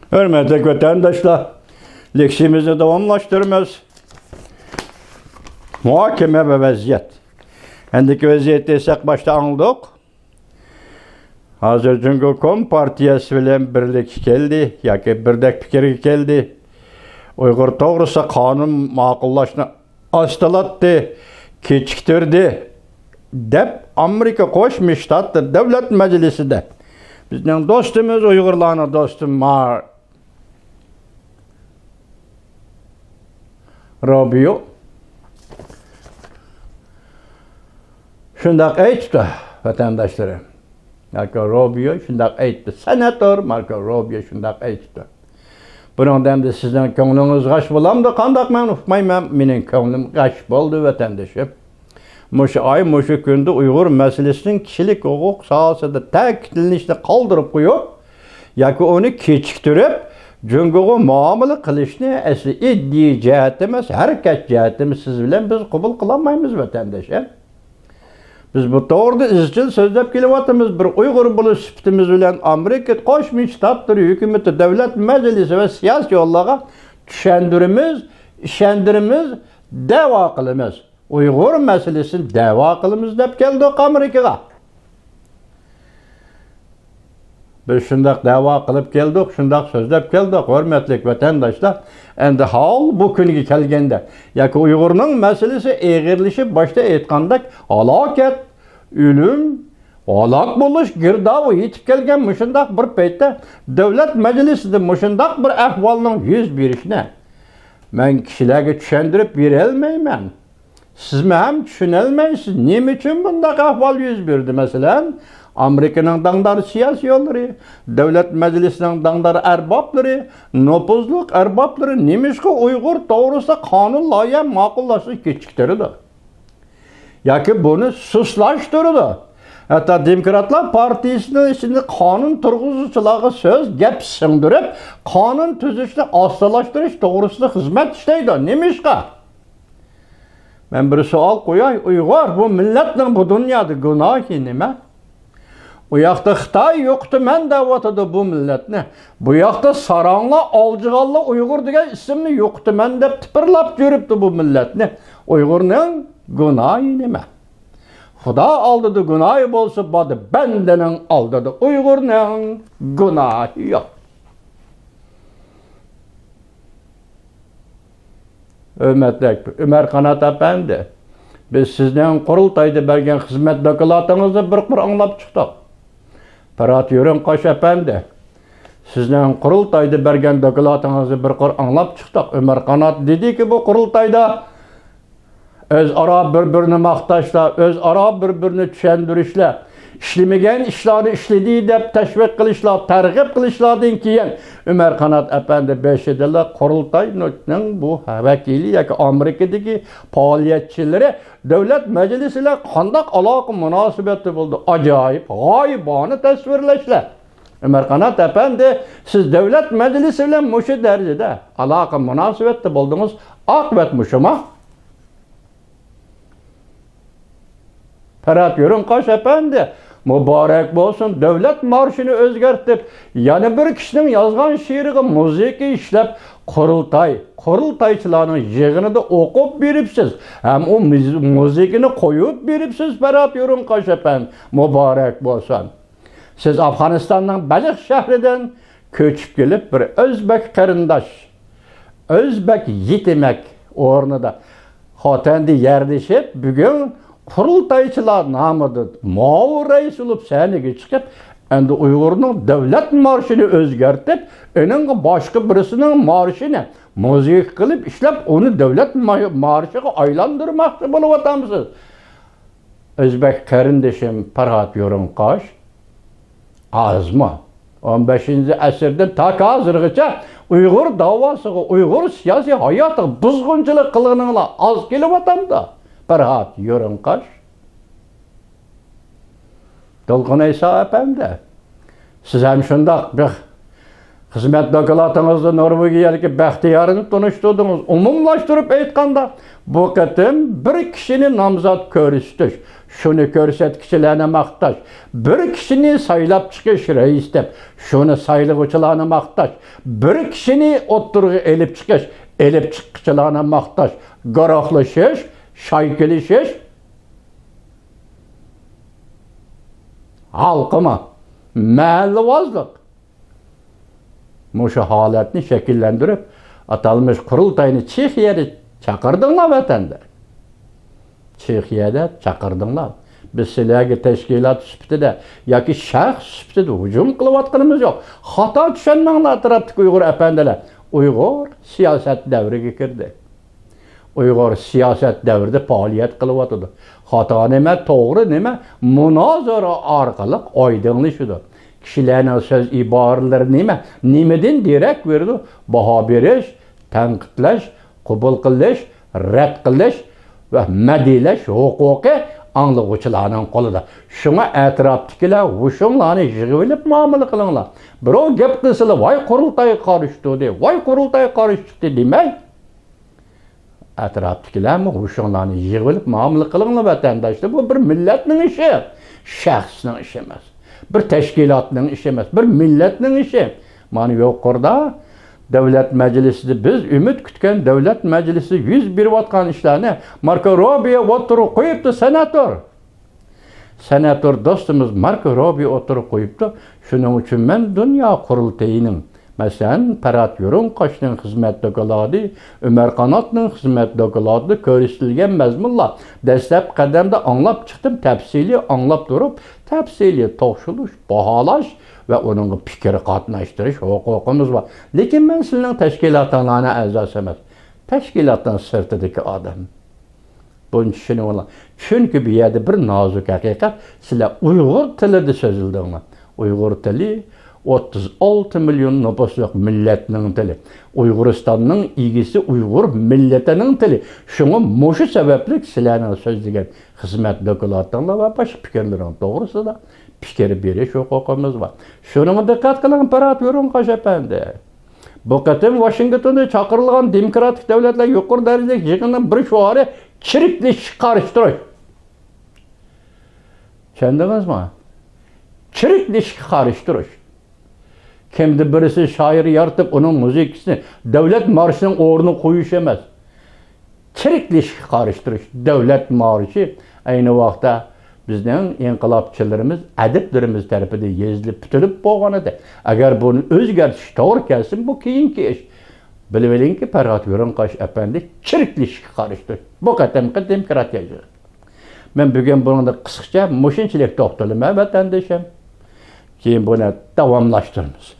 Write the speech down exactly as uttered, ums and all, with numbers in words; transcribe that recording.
ھۆرمەتلىك ۋەتەنداشلار، لېكسىيىمىزنى داۋاملاشتۇرىمىز. مۇھاكىمە ۋە ۋەزىيەت. ئەندىكى ۋەزىيەتنى سەق باشتا ئاڭلىدۇق. ھازىر جۇڭگو كومپارتىيەسى بىلەن بىرلىككە كەلدى ياكى بىردەك پىكىرگە كەلدى. ئۇيغۇر توغرىسىدا قانۇن ماقۇللاشنى ئاستىلاتتى، كېچىكتۈردى، دەپ ئامېرىكا قوشما شتاتلىرى دۆلەت مەجلىسىدە بىزنىڭ دوستىمىز، ئۇيغۇرلارنىڭ دوستى مار روبىيو شۇنداق ئېيتىپتۇ، ۋەتەنداشلىرىم. ماركو روبىيو شۇنداق ئېيتىپتۇ. سېناتور ماركو روبىيو شۇنداق ئېيتىپتۇ. بۇنىڭدا ئەمدى سىزنىڭ كۆڭلىڭىز غەش بولامدۇ، قانداق، مەن ئۇقمايمەن. مېنىڭ كۆڭلۈم غەش بولدى، ۋەتەندىشىم. مۇشۇ ئاي، مۇشۇ كۈندە ئۇيغۇر مەسىلىسىنىڭ كىشىلىك ھوقۇق ساھەسىدە تەكىتلىنىشنى قالدۇرۇپ قويۇپ، ياكى ئۇنى كېچىكتۈرۈپ، جۇڭگوغا مۇئامىلە قىلىشنى ئەسلى ئىدىيە جەھەتتە ئەمەس، ھەرىكەت جەھەتتىمۇ سىز بىلەن بىز قوبۇل قىلالمايمىز، ۋەتەنداش. بىز بۇ توغرىدا ئىزچىل سۆزلەپ كېلىۋاتىمىز. بىر ئۇيغۇر بولۇش سۈپىتىمىز بىلەن ئامېرىكا قوشما شتاتلىرى ھۆكۈمىتى، دۆلەت مەجلىسى ۋە سىياسىيونلارغا چۈشەندۈرىمىز، ئىشەندۈرىمىز، دەۋا قىلىمىز. ئۇيغۇر مەسىلىسىنى دەۋا قىلىمىز دەپ كەلدۇق ئامېرىكىغا. بىز شۇنداق دەۋا قىلىپ كەلدۇق، شۇنداق سۆزلەپ كەلدۇق، ھۆرمەتلىك ۋەتەنداشلار. ئەمدى ھال بۇ كۈنگە كەلگەندە، ياكى ئۇيغۇرنىڭ مەسىلىسى ئېغىرلىشىپ، باشتا ئېيتقاندەك، ھالاكەت، ئۆلۈم، ھالاك بولۇش گىردابى يېتىپ كەلگەن مۇشۇنداق بىر پەيتتە، دۆلەت مەجلىسىدە مۇشۇنداق بىر ئەھۋالنىڭ يۈز بېرىشىنى مەن كىشىلەرگە چۈشەندۈرۈپ بېرەلمەيمەن. سىزمۇ ھەم چۈشىنەلمەيسىز، نېمە ئۈچۈن بۇنداق ئەھۋال يۈز بەردى؟ مەسىلەن، ئامېرىكىنىڭ داڭدار سىياسىيونلىرى، دۆلەت مەجلىسىنىڭ داڭدار ئەربابلىرى، نوپۇزلۇق ئەربابلىرى نېمىشقا ئۇيغۇر توغرىسىدا قانۇن لايىھە ماقۇللاشنى كېچىكتۈرىدۇ؟ ياكى بۇنى سۇسلاشتۇرىدۇ؟ ھەتتا دېموكراتلار پارتىيىسىنىڭ ئىچىدە قانۇن تۇرغۇزۇچىلارغا سۆز، گەپ سىڭدۈرۈپ، قانۇن تۈزۈشنى ئاستىلاشتۇرۇش توغرىسىدا خىزمەت ئىشلەيدۇ. نېمىشقا؟ مەن بىر سوئال قوياي، ئۇيغۇر، بۇ مىللەتنىڭ بۇ دۇنيادا گۇناھى نېمە؟ ئۇ ياقتا خىتاي يوقىتىمەن دەۋاتىدۇ بۇ مىللەتنى. بۇ ياقتا ساراڭلار، ئالجىغانلار ئۇيغۇر دېگەن ئىسىمنى يوقىتىمەن دەپ تىپىرلاپ يۈرۈپتۇ بۇ مىللەتنى. ئۇيغۇرنىڭ گۇناھى نېمە؟ خۇدا ئالدىدا گۇناھى بولسا بار، بەندىنىڭ ئالدىدا ئۇيغۇرنىڭ گۇناھى يوق. ھۆرمەتلىك ئۆمەر قانات ئەپەندى، بىز سىزنىڭ قۇرۇلتايدا بەرگەن خىزمەت دوكلاتىڭىزنى بىر قۇر ئاڭلاپ چىقتۇق. پەرھات يورۇنقاش ئەپەندى، سىزنىڭ قۇرۇلتايدا بەرگەن دوكلاتىڭىزنى بىر قۇر ئاڭلاپ چىقتۇق. ئۆمەر قانات دېدىكى، بۇ قۇرۇلتايدا ئۆزئارا بىر-بىرىنى ماختاشلار، ئۆزئارا بىر-بىرىنى چۈشەندۈرۈشلەر، ئىشلىمىگەن ئىشلارنى ئىشلىدى دەپ تەشۋىق قىلىشلار، تەرغىب قىلىشلاردىن كېيىن، ئۆمەر قانات ئەپەندى بېشىدىلا قۇرۇلتاينىڭ بۇ ۋەكىلى ياكى ئامېرىكىدىكى پائالىيەتچىلىرى دۆلەت مەجلىسى بىلەن قانداق ئالاقە مۇناسىۋەتتە بولىدۇ؟ ئاجايىپ، غايىبانە تەسۋىرلەشلەر. ئۆمەر قانات ئەپەندى، سىز دۆلەت مەجلىسى بىلەن مۇشۇ دەرىجىدە ئالاقە مۇناسىۋەتتە بولدىڭىز، ئاقىۋەت مۇشۇما؟ پەرھات يورۇنقاش ئەپەندى، مۇبارەك بولسۇن، دۆلەت مارشىنى ئۆزگەرتىپ، يەنە بىر كىشىنىڭ يازغان شېئىرىغا مۇزىكا ئىشلەپ، قۇرۇلتاي، قۇرۇلتايچىلارنىڭ يىغىنىدا ئوقۇپ بېرىپسىز ھەم ئۇ مۇز-، مۇزىكىنى قويۇپ بېرىپسىز، پەرھات يورۇنقاش ئەپەندى، مۇبارەك بولسۇن. سىز ئافغانىستاننىڭ بەلخ شەھىرىدىن كۆچۈپ كېلىپ، بىر ئۆزبەك قېرىنداش، ئۆزبەك يېتىمەك ئورنىدا خوتەندە يەرلىشىپ، بۈگۈن قۇرۇلتايچىلار نامىدا مۇئاۋىن رەئىس بولۇپ سەھنىگە چىقىپ، ئەمدى ئۇيغۇرنىڭ دۆلەت مارشىنى ئۆزگەرتىپ، ئۇنىڭغا باشقا بىرسىنىڭ مارشىنى مۇزىكا قىلىپ ئىشلەپ، ئۇنى دۆلەت ما-، مارشىغا ئايلاندۇرماقچى بولۇۋاتامسىز؟ ئۆزبەك قېرىندىشىم پەرھات يورۇنقاش، ئازمۇ؟ ئون بەشىنچى ئەسىردىن تاكى ھازىرغىچە ئۇيغۇر داۋاسىغا، ئۇيغۇر سىياسىي ھاياتىغا بۇزغۇنچىلىق قىلغىنىڭلار ئاز كېلىۋاتامدۇ، پەرھات يورۇنقاش؟ دولقۇن ئەيسا ئەپەندى، سىز ھەم شۇنداق بىر خىزمەت دوكلاتىڭىزدا نورۋېگىيەدىكى بەختىيارنى تونۇشتۇردىڭىز. ئومۇملاشتۇرۇپ ئېيتقاندا، بۇ قېتىم بىر كىشىنى نامزات كۆرسىتىش، شۇنى كۆرسەتكۈچىلەرنى ماختاش، بىر كىشىنى سايلاپ چىقىش رەئىس دەپ، شۇنى سايلىغۇچىلارنى ماختاش، بىر كىشىنى ئوتتۇرىغا ئېلىپ چىقىش، ئېلىپ چىققۇچىلارنى ماختاش، گۇرۇھلىشىش، شايكىلىشىش، ھالقىما، مەھەللىۋازلىق. مۇشۇ ھالەتنى شەكىللەندۈرۈپ، ئاتالمىش قۇرۇلتاينى چېخىيەدە چاقىردىڭلار ۋەتەندە. چېخىيەدە چاقىردىڭلار. بىز سىلەرگە تەشكىلات سۈپىتىدە ياكى شەخس سۈپىتىدە ھۇجۇم قىلىۋاتقىنىمىز يوق. خاتا چۈشەنمەڭلار، ئەتراپتىكى ئۇيغۇر ئەپەندىلەر. ئۇيغۇر سىياسەت دەۋرىگە كىردى. ئۇيغۇر سىياسەت دەۋرىدە پائالىيەت قىلىۋاتىدۇ. خاتا نېمە، توغرا نېمە، مۇنازىرە ئارقىلىق ئايدىڭلىشىدۇ. كىشىلەرنىڭ سۆز ئىبارىلىرى نېمە، نېمىدىن دېرەك بېرىدۇ؟ باھا بېرىش، تەنقىدلەش، قوبۇل قىلىش، رەت قىلىش ۋە مەدھىيەلەش ھوقۇقى ئاڭلىغۇچىلارنىڭ قولىدا. شۇڭا ئەتراپتىكىلەر ھوشۇڭلارنى يىغىۋېلىپ مۇئامىلە قىلىڭلار. بىراۋ گەپ قىلسىلا، ۋاي قۇرۇلتاي قارشى تۇردى، ۋاي قۇرۇلتاي قارشى چىقتى دېمەي، ئەتراپتىكىلەرمۇ ھوشۇڭلارنى يىغىۋېلىپ مۇئامىلە قىلىڭلار ۋەتەنداشلار. بۇ بىر مىللەتنىڭ ئىشى، شەخسنىڭ ئىشى ئەمەس. بىر تەشكىلاتنىڭ ئىشى ئەمەس، بىر مىللەتنىڭ ئىشى. مانا يۇقىرىدا دۆلەت مەجلىسىدە بىز ئۈمىد كۈتكەن دۆلەت مەجلىسىدە يۈز بېرىۋاتقان ئىشلارنى ماركو روبىيو ئوتتۇرىغا قويۇپتۇ، سېناتور. سېناتور دوستىمىز ماركو روبىيو ئوتتۇرىغا قويۇپتۇ. شۇنىڭ ئۈچۈن مەن دۇنيا قۇرۇلتىيىنىڭ، مەسىلەن، پەرھات يورۇنقاشنىڭ خىزمەت دوكلاتى، ئۆمەر قاناتنىڭ خىزمەت دوكلاتىدا كۆرسىتىلگەن مەزمۇنلار دەسلەپ قەدەمدە ئاڭلاپ چىقتىم، تەپسىلىي ئاڭلاپ تۇرۇپ، تەپسىلىي توختىلىش، باھالاش ۋە ئۇنىڭغا پىكىر قاتناشتۇرۇش ھوقۇقىمىز بار. لېكىن مەن سىلىنىڭ تەشكىلاتىڭلارنىڭ ئەزاسى ئەمەس. تەشكىلاتنىڭ سىرتىدىكى ئادەم. بۇنى چۈشىنىۋېلىڭ. چۈنكى بۇ يەردە بىر نازۇك ھەقىقەت، سىلەر ئۇيغۇر تىلىدا سۆزلىدىڭلار. ئۇيغۇر تىلى ئوتتۇز ئالتە مىليون نوپۇسلۇق مىللەتنىڭ تىلى. ئۇيغۇرىستاننىڭ ئىگىسى ئۇيغۇر مىللىتىنىڭ تىلى. شۇڭا مۇشۇ سەۋەبلىك سىلەرنىڭ سۆزلىگەن خىزمەت دوكلاتىڭلار ۋە باشقا پىكىرلىرىڭ توغرىسىدا پىكىر بېرىش ھوقۇقىمىز بار. شۇنىڭغا دىققەت قىلىڭ، پەرھات ھۆرۈنقاش ئەپەندى. بۇ قېتىم ۋاشىنگتوندا چاقىرىلغان دېموكراتىك دۆلەتلەر يۇقىرى دەرىجىلىك يىغىنىنىڭ بىر شوئارى چىرىكلىشىشكە قارشى تۇرۇش. چۈشەندىڭىزمۇ؟ چىرىكلىشىشكە قارشى تۇرۇش. كىمدە بىرسى شائىر يارىتىپ، ئۇنىڭ مۇزىكىسىنى دۆلەت مارشىنىڭ ئورنىغا قويۇش ئەمەس. چىرىكلىشىشكە قارشى تۇرۇش. دۆلەت مارشى ئەينى ۋاقىتتا بىزنىڭ ئىنقىلابچىلىرىمىز، ئەدىبلىرىمىز تەرىپىدىن يېزىلىپ پۈتۈلۈپ بولغان ئىدى. ئەگەر بۇنى ئۆزگەرتىش توغرا كەلسىمۇ، بۇ كېيىنكى ئىش. بىلىۋېلىڭكى، پەرھات ھۆرۈنقاش ئەپەندى چىرىكلىشىشكە قارشى تۇرۇش. بۇ قېتىمقى دېموكراتىيە يىغىنى. مەن بۈگۈن بۇنىڭدا قىسقىچە مۇشۇنچىلىك توختىلىمەن، ۋەتەندىشىم. كېيىن بۇنى داۋاملاشتۇرىمىز.